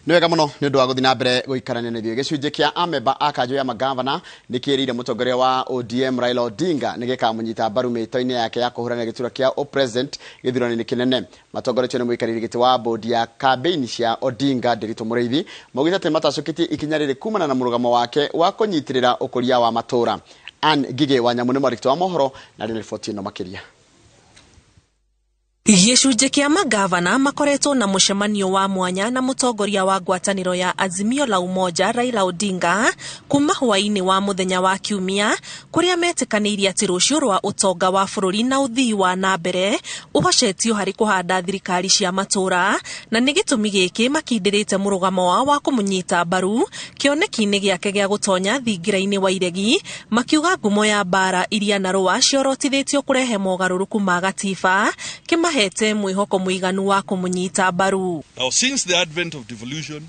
Nĩ wega mũno nĩ ũndũ wa gũthiĩ na mbere gũikarania na ithuĩ. Gĩcunjĩ kĩa amemba a kanjũ ya magavana nĩ kĩrĩire mũtongoria wa ODM Raila Odinga nĩ gĩkamũnyita mbaru mĩhĩto-inĩ yake ya kũhũrana gĩturwa kĩa ũpresident gĩthurano-inĩ kĩnene. Matongoretio nĩ mũikarĩri gĩtĩ wa bodi ya kambĩini cia Odinga Ndiritu Mũrĩithi maugĩte atĩ matacũkĩtie ikinya rĩrĩ kumana na mũrũgamo wake wa kũnyitĩrĩra ũkũria wa matũra. Ann Ngigĩ wa Nyamũ nĩ mwandĩki wa mohoro na arĩ na riboti ĩno makĩria. Gĩcunjĩ kĩa mangavana makoretwo na mũcemanio wa mwanya na mũtongoria wa ngwatanĩro ya Azimio la Umoja Raila Odinga kuma hwaĩ-inĩ wa mũthenya wa Kiumia kũrĩa metĩkanĩirie atĩ rũciũ rwa ũtonga wa bũrũri na ũthii wa na mbere ũhocetio harĩ kũhanda thirikari cia matũra, na nĩ gĩtũmi gĩkĩ makindĩrĩte mũrũgamo wao wa kũmũnyita mbaru kĩoneki-inĩ gĩake gĩa gũtonya thingira-inĩ wa iregi, makiuga ngumo ya mbara iria narũa ciorotithĩtio kũrehe mogarũrũku ma gatiba kĩmahete mwĩhoko mũiganu wa kũmũnyita mbaru. Now, since the advent of devolution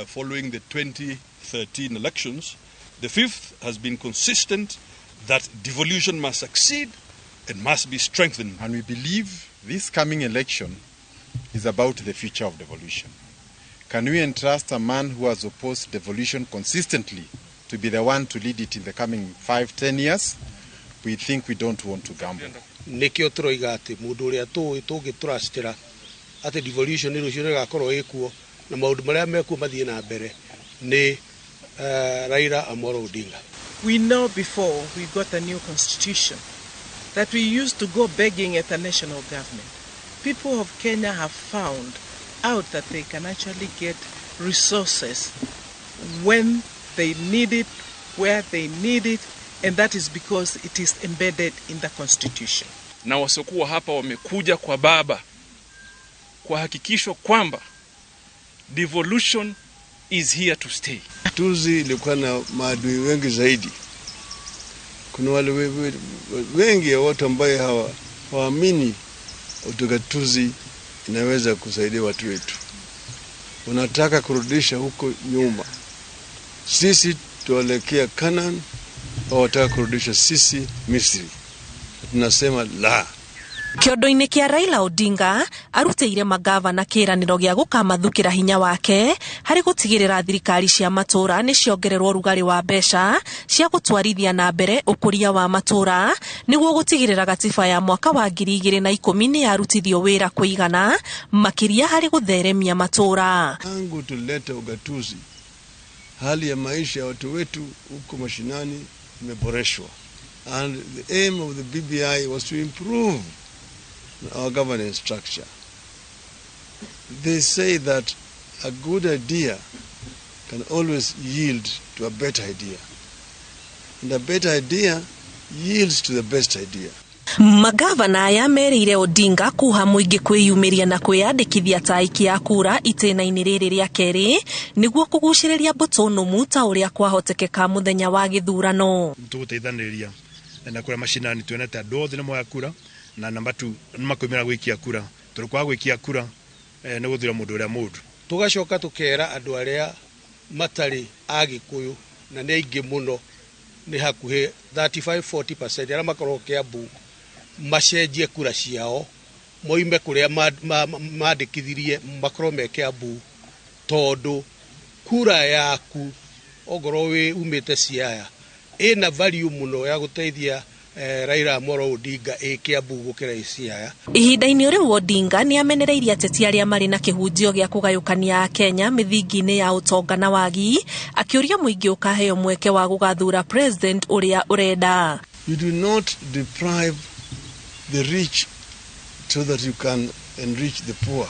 following the 2013 elections, the fifth has been consistent that devolution must succeed and must be strengthened. And we believe this coming election is about the future of devolution. Can we entrust a man who has opposed devolution consistently to be the one to lead it in the coming 5, 10 years? We think we don't want to gamble. Nĩkĩo tũroiga atĩ mũndũ ũrĩa tũĩ tũngĩtũracitĩra atĩ devolution rũciũ nĩgakorwo ĩkuo na maũndũ marĩa mekuo mathiĩ na mbere nĩ Raila Amolo Odinga. We know before we got a new constitution that we used to go begging at the national government. People of Kenya have found out that they can actually get resources when they need it, where they need it, and that is because it is embedded in the constitution. Na wasiokuwa hapa wamekuja kwa baba kwa hakikisho kwamba devolution is here to stay. Ugatuzi ilikuwa na maadui wengi zaidi. Kuna wale wengi ya watu ambaye hawaamini ugatuzi inaweza kusaidia watu wetu, wanataka kurudisha huko nyuma. Sisi tuelekea Canaan, wao wataka kurudisha sisi Misri. Tunasema la. Kĩondo-inĩ kĩa Raila Odinga arutĩire magavana kĩĩranĩro gĩa gũkamathukĩra hinya wake harĩ gũtigĩrĩra thirikari cia matũra nĩ ciongererwo rugarĩ wa mbeca cia gũtwarithia na mbere ũkũria wa matũra nĩguo gũtigĩrĩra gatiba ya mwaka wa 2010 nĩ yarutithio wĩra kũigana makĩria harĩ gũtheremia matũra. Tangu tulete ugatuzi, hali ya maisha ya watu wetu huko mashinani imeboreshwa, and the aim of the BBI was to improve our governance structure. They say that a good idea can always yield to a better idea, and a better idea yields to the best idea. Magavana aya merĩire Odinga kuha mũingĩ kwĩyumĩria na kwĩyandĩkithia ta aikia a kura itĩna-inĩ rĩrĩ rĩa kerĩ nĩguo kũgucĩrĩria mbũtũ nũmu ta ũrĩa kwahotekeka mũthenya wa gĩthurano. Tũgũteithanĩrĩria na kũrĩa macinani tuonete andũ othe nĩ moya kura na namba 2 nĩ makoimĩra gwĩkia kura tondũ kwaga gwĩkia kura nĩ gũthura mũndũ ũrĩa mũũru. Tũgacoka tũkera andũ arĩa matarĩ a Gĩkũyũ na nĩ aingĩ mũno, nĩ hakuhĩ 35-40% arĩa makoragwo Kiambu, macenjie kura ciao moime kũrĩa mandĩkithirie makorwo me Kiambu, tondũ kura yaku ongorwo wĩ umĩte Siaya ĩna value mũno ya gũteithia Raila Amolo Odinga ĩ Kiambu gũkĩra ĩ Siaya. Ihinda-inĩ rĩu Odinga nĩ amenereirie ateti arĩa marĩ na kĩhunjio gĩa kũgayũkania Akenya mĩthingi-inĩ ya ũtonga na wagi, akĩũria mũingĩ ũkaheo mweke wa gũgathura president ũrĩa ũrenda. You do not deprive the rich so that you can enrich the poor.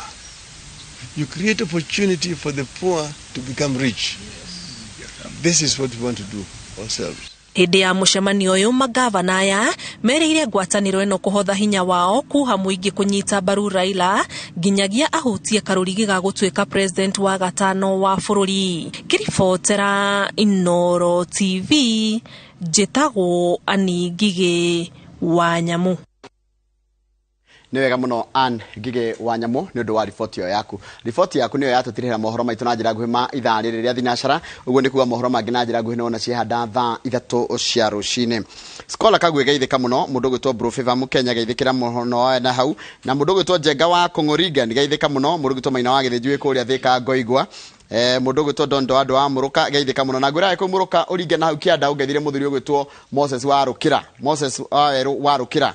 You create opportunity for the poor to become rich. This is what we want to do ourselves. Hĩndĩ ya mũcemanio ũyũ magavana aya merĩire ngwatanĩro ĩno kũhotha hinya wao kuha mũingĩ kũnyita mbaru Raila nginyagia ahutie karũrigi ga gũtuĩka president wa gatano wa bũrũri. Ngĩribotera Inooro TV njĩtagwo Ann Ngigĩ wa Nyamu. Nĩ wega mũno Ann Ngigĩ wa Nyamu nĩ ũndũ wa riboti ĩyo yaku. Riboti yaku nĩyo yatũtirĩra mohoro maitũ na njĩra nguhĩ ma ithaa rĩrĩ rĩa thinacara, ũguo nĩ kuga mohoro mangĩ na njĩra nguhĩ nĩwona ciehanda thaa 3 cia rũcinĩ. Scholar Kagwe geithĩka mũno, mũndũ ũgwĩtwo Bro Favor Mũkenya geithĩkĩra mũno na hau, na mũndũ ũgwĩtwo Njenga wa Kũng'ũringa geithĩka mũno, mũndũ ũgwĩtwo Maina wa Gĩthĩnji wĩ kũrĩa Thĩka Ngoigwa. Mundu gwitwo Dondo andu wa Muruka, geithika muno na ngwira kuu Muruka uringe na hau kianda ungethire muthuri ugwitwo Moses wa Rukira, Moses wa Weru wa Rukira.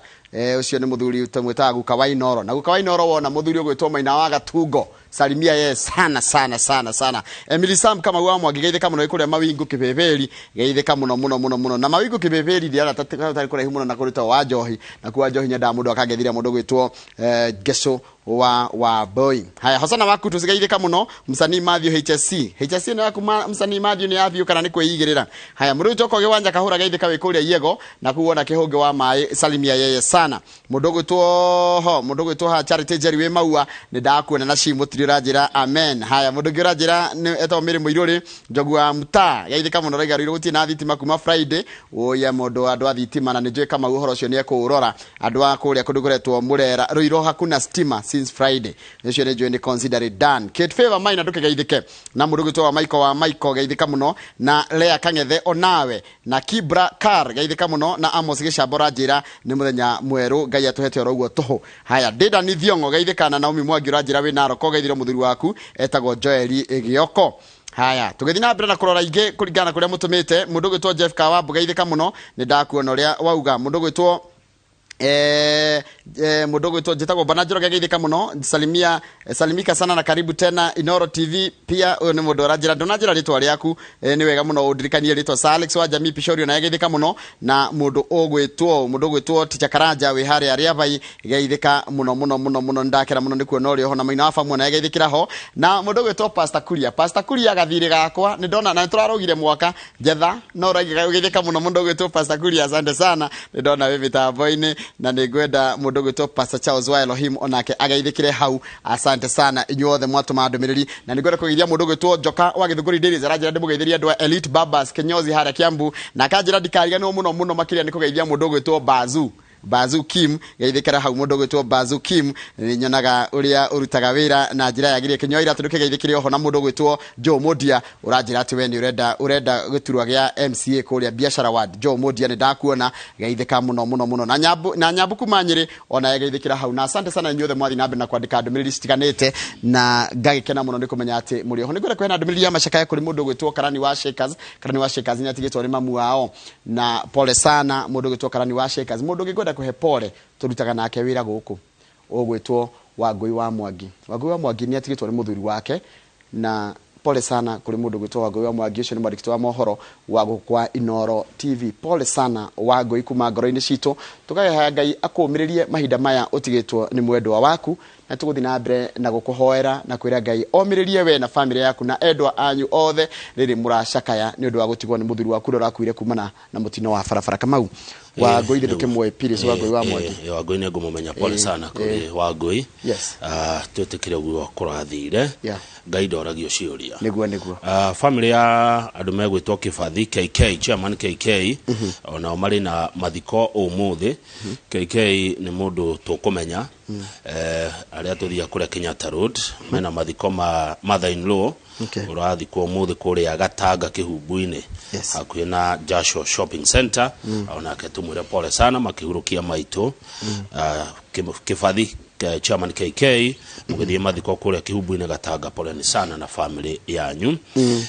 Ucio ni muthuri tumwitaga guka wa Inoro, na guka wa Inoro wona muthuri ugwitwo Maina wa Gatungo, salimia ye sana sana sana sana. Emily Sam kama wa Mwangi, geithika muno ikuria Mawingu Kibeberi, geithika muno muno muno muno. Na Mawingu Kibeberi ndiara tatari kuraihu muno na kurita wa Njohi, na kuwa Njohi nyendaga mundu akangethira mundu gwitwo Ngeco wa Boy. Haya, Hosana waku tusigeithika muno msanii Matthew HSC. HSC ni yaku msanii Matthew ni yabiu kana ni kwigirira. Haya, mundu joko giwanja kahura geithika wi kuria Iego na kuona kihunge wa mai, salimia yeye sana. Mundu gwitwo ho, mundu gwitwo ha Charity Jerry wi Maua, ni ndakuona na cimu tiri amen. Haya, mundu ngi uranjira ni etagwo Mary Muiruri Njogu wa Mutaa, geithika muno raiga ruiru gutirĩ na thitima kuma Friday. Oya mundu andu a thitima na nĩ njũĩ kama uhoro ucio nĩ ekũũrora. Andu a kũrĩa kũndũ kũretwo Murera Ruiru hakuna stima since Friday, ucio nĩ njũĩ nĩ consider it done. Kate Favor Maina ndũkĩgeithĩke na mundu gwitwo wa Michael wa Michael, geithĩka muno na Lea Kang'ethe onawe na Kibra Kar, geithĩka muno na Amos Gĩcambo ranjĩra nĩ mũthenya mwerũ Ngai atũhete oro ũguo tũhũ. Haya, Dedan Thiong'o geithĩka na Naomi Mwangi ũranjĩra wĩ Narok, geithĩre mũthuri waku etagwo Joel Gioko. Haya, tũgĩthiĩ na mbere na kũrora ingĩ kũringana na kũrĩa mũtũmĩte. Mũndũ gwĩtwo Jeff Kawambu, geithĩka mũno, nĩ ndakuona ũrĩa wauga. Mũndũ gwĩtwo mũndũ gwĩtwo njĩtagwo Bwana Njoroge, geithĩka mũno, salimia salimika sana na karibu tena Inoro TV. Pia ũyũ nĩ mũndũ ũranjĩra, ndũnanjĩra rĩtwa rĩaku, nĩ wega mũno ũndirikanie rĩtwa. Sir Alex wa Jamii Pishorio naye geithĩka mũno, na mũndũ ũgwĩtwo Ticha Karanja wĩ harĩa Rĩabai, geithĩka mũno mũno mũno mũno, ndakera mũno nĩ kuona ũrĩ oho, na Maina wa Bamu naye geithĩkĩra ho, na mũndũ ũgwĩtwo Pastor Kuria, Pastor Kuria gathirĩ gakwa nĩ ndona na nĩtũrarũgire mwaka njetha, no ũrageithĩka mũno mũndũ ũgwĩtwo Pastor Kuria, asante sana, nĩ ndona wĩ mĩtambo-inĩ, na nĩ ngwenda mũndũ ũgwĩtwo Pastor Charles wa Elohim onake ageithĩkĩre hau, asante sana inyuothe mwatũma ndũmĩrĩri. Na nĩ ngwenda kũgeithia mũndũ ũgwĩtwo Njoka wa Gĩthũngũri Dairies, aranjĩra ndĩmũgeithĩrie andũ a Elite Barbers Kinyozi harĩa Kiambu, na akanjĩra ndikariganĩrwo mũno mũno makĩria nĩ kũgeithia mũndũ ũgwĩtwo Bazu Kim, geithĩkĩra hau mũndũ ũgwĩtwo Bazu Kim, nĩ nyonaga ũrĩa ũrutaga wĩra na njĩra yagĩrĩire. Kĩnyoa iratũ ndũkĩgeithĩkĩre oho na mũndũ ũgwĩtwo Joe Modia, ũranjĩra atĩ we nĩ ũrenda gĩturwa gĩa MCA kũrĩa Biashara Ward. Joe Modia nĩ ndakuona, geithĩka mũno mũno mũno. Na Nyambu kuma Nyĩrĩ ona geithĩkĩra hau, na asante sana inyuothe mwathiĩ na mbere na kwandĩka ndũmĩrĩri citiganĩte, na ngagĩkena mũno nĩ kũmenya atĩ mũrĩ oho. Nĩ ngwenda kũheana ndũmĩrĩri ya macakaya kũrĩ mũndũ ũgwĩtwo Karani wa Shakers. Karani wa Shakers nĩ atigĩtwo nĩ mamu wao, na pole sana mũndũ ũgwĩtwo Karani wa Shakers. Mũndũ ũngĩkwenda kũhe pole tũrutaga nake wĩra gũkũ ũgwĩtwo Wangũi wa Mwangi. Wangũi wa Mwangi nĩ atigĩtwo nĩ mũthuri wake, na pole sana kũrĩ mũndũ ũgwĩtwo Wangũi wa Mwangi, ũcio nĩ mwandĩki wa mohoro wa gũkũ kwa Inoro TV. Pole sana Wangũi kuma ngoro-inĩ citũ, tũkahoya Ngai akũũmĩrĩrie mahinda maya ũtigĩtwo nĩ mwendwa waku, na tũgũthiĩ na mbere na gũkũhoera na kwĩra Ngai omĩrĩrie we na famĩlĩ yaku na endwa anyu othe rĩrĩ mũracakaya nĩ ũndũ wa gũtigwo nĩ mũthuri waku ũrĩa ũrakuire kumana na mũtino wa barabara. Kamau, Wangũi thĩ ndũkĩmũĩ Piris Wangũi wa Mwangi. Wangũi nĩ ngũmũmenya, pole sana kũrĩ Wangũi. Twĩtĩkĩre ũguo kũrathire, Ngai ndoragio ciũria. Nĩguo. Family ya andũ megwĩtwo Kĩbathi KK, chairman KK, onao marĩ na mathiko ũmũthĩ. KK nĩ mũndũ tũkũmenya, arĩa tũthiaga kũrĩa Kenyatta Road, mena mathiko ma mother in law ũrathikwo ũmũthĩ kũrĩa Gatanga Kĩhumbu-inĩ, hakuhĩ na Joshua Shopping Center. Onake tũmwĩre pole sana makĩhurũkia maitũ. Kĩbathi chairman KK, mũgĩthiĩ mathiko kũrĩa Kĩhumbu-inĩ Gatanga, poleni sana na family yanyu.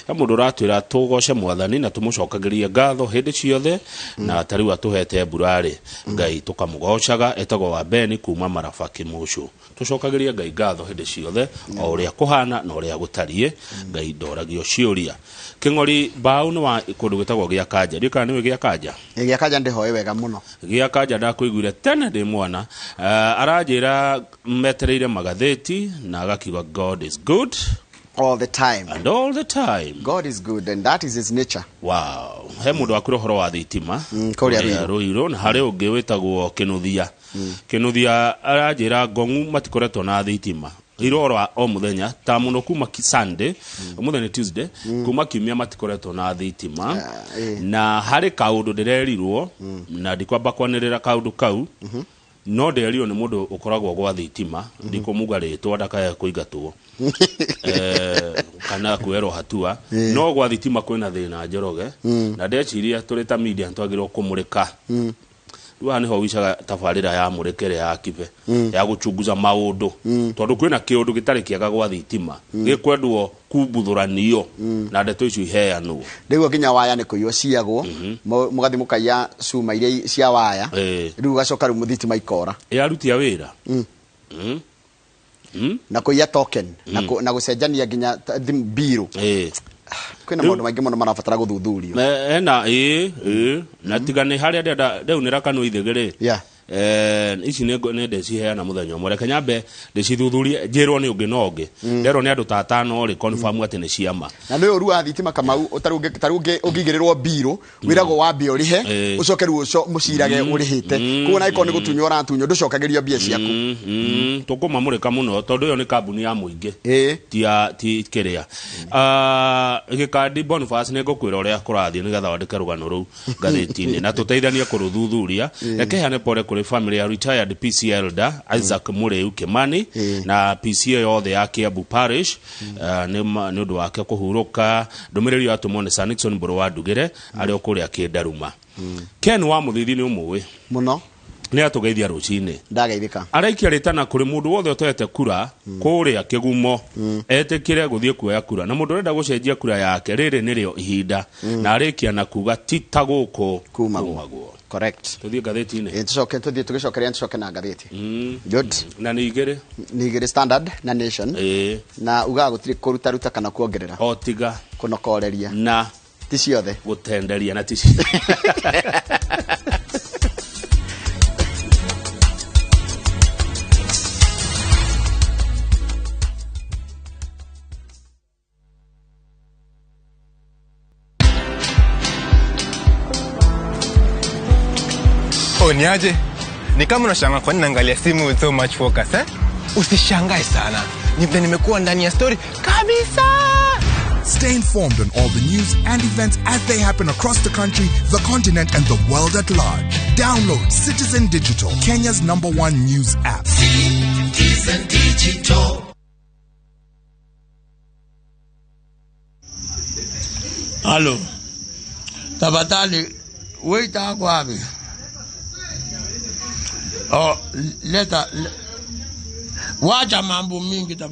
He mũndũ ũratwĩra tũgoce mwathani na tũmũcokagĩrie ngatho hĩndĩ ciothe, na ta rĩu atũhete mbura-rĩ, Ngai tũkamũgocaga. Etagwo wa Beni kuma Maraba Kĩmũcũ. Tũcokagĩrie Ngai ngatho hĩndĩ ciothe, o ũrĩa kũhana na ũrĩa gũtariĩ, Ngai ndoragio ciũria. Kĩng'ori Mbau nĩ wa kũndũ gwĩtagwo Gĩa Kanja, ndiũĩ kana nĩũĩ Gĩa Kanja. Gĩa Kanja ndĩhoĩ wega mũno. Gĩa Kanja ndakũiguire tene ndĩ mwana. Aranjĩra metereire magathĩti na agakiuga God is good all the time. And all the time. God is good and that is his nature. Wow. He mũndũ wakwĩra ũhoro wa thitima kũrĩa Kũrĩa Ruiru. Ruiru, na harĩ ũngĩ wĩtagwo Kĩnuthia. Kĩnuthia aranjĩra Ngong'u matikoretwo na thitima irorwa o mũthenya ta mũno kuma Sunday, ũmũthĩ nĩ Tuesday, kuma kiumia matikoretwo na thitima. Na harĩ kaũndũ ndĩrerirwo, na ndikwamba kwanĩrĩra kaũndũ kau, no nderirwo nĩ mũndũ ũkoragwo gwa thitima, ndikũmuga rĩtwa ndakae kũingatwo kana kuoerwo hatua, no gwa thitima kwĩna thĩna Njoroge, na ndeciria tũrĩ ta media nĩtwagĩrĩirwo kũmũrĩka. Rĩu haha nĩho wicaga tabarĩra ya mũrekere ya kibe ya gũchunguza maũndũ, tondũ kwĩna kĩũndũ gĩtarĩ kĩega gwa thitima gĩkwendwo kumbuthũranio na ndeto icio iheanwo. Rĩu nginya waya nĩ kũiywo ciagwo, mũgathiĩ mũkaiya cuma iria cia waya, rĩu ũgacoka rĩu thitima ikora. Yarutia wĩra. Na kũiya token na gũcenjania nginya mbirũ. Kwĩna maũndũ maingĩ mũno marabatara gũthuthurio. Ena ĩ na tiga nĩ harĩa ndĩrenda rĩu nĩ rakanwo ithĩgĩ rĩ, ici nĩ ndĩciheana mũthenya ũmwe. Reke nyambe ndĩcithuthurie, njĩrwo nĩ ũngĩ na ũngĩ, nderwo nĩ andũ ta atano rĩ, confirm atĩ nĩ ciama. Na nĩ ũru wa thitima Kamau, tarĩu ũngĩigĩrĩrwo mbirũ wĩragwo wambe ũrĩhe, ũcoke rĩu mũcirage ũrĩhĩte. Koguo na ĩkorwo nĩ gũtunywo ũratunywo, ndũcokagĩrio mbia ciaku. Tũkũmamũrĩka mũno tondũ ĩyo nĩ kambuni ya mũingĩ, ti kĩrĩa gĩkandi. Boniface, nĩ ngũkwĩra ũrĩa kũrathiĩ nĩgetha wandĩke rũgano rũu ngathĩti-inĩ na tũteithanie kũrũthuthuria. Reke heane pole kũrĩ family ya retired PC Elder Isaac Mũrĩu Kimani na PC yothe ya Kiambu Parish, nĩ ũndũ wake kũhurũka. Ndũmĩrĩri yatũmwo nĩ Sir Nixon Mbũrũ wa Ndugĩre arĩ o kũrĩa Kĩndaruma. Ken wa Mũthithi nĩ ũmũĩ mũno, nĩ atũgeithia rũcinĩ. Ndageithĩka. Araikia rĩtana kũrĩ mũndũ wothe ũtoete kura kũrĩa Kĩgumo etĩkĩre gũthiĩ kuoya kura, na mũndũ ũrenda gũcenjia kura yake rĩrĩ nĩrĩo ihinda, na arĩkia na kuga ti ta gũkũ kumagwo. Correct. Tũthiĩ ngathĩti-inĩ. Tũcoke tũthiĩ tũgĩcokeria, tũcoke na ngathĩti. Good. Na nĩ igĩrĩ. Nĩ igĩrĩ, Standard na Nation. Na ugaga gũtirĩ kũrutaruta kana kuongerera, o tiga kũnokoreria na ti ciothe gũtenderia na ti. Oh, niaje? Ni kama unashangaa kwa nini naangalia simu with so much focus, eh? Usishangae sana. Ni vile nimekuwa ndani ya story kabisa. Stay informed on all the news and events as they happen across the country, the continent, and the world at large. Download Citizen Digital, Kenya's #1 news app. Citizen Digital. Halo. Tafadhali waiter ako wapi? Oh, leta, wacha mambo mingi tafadhali.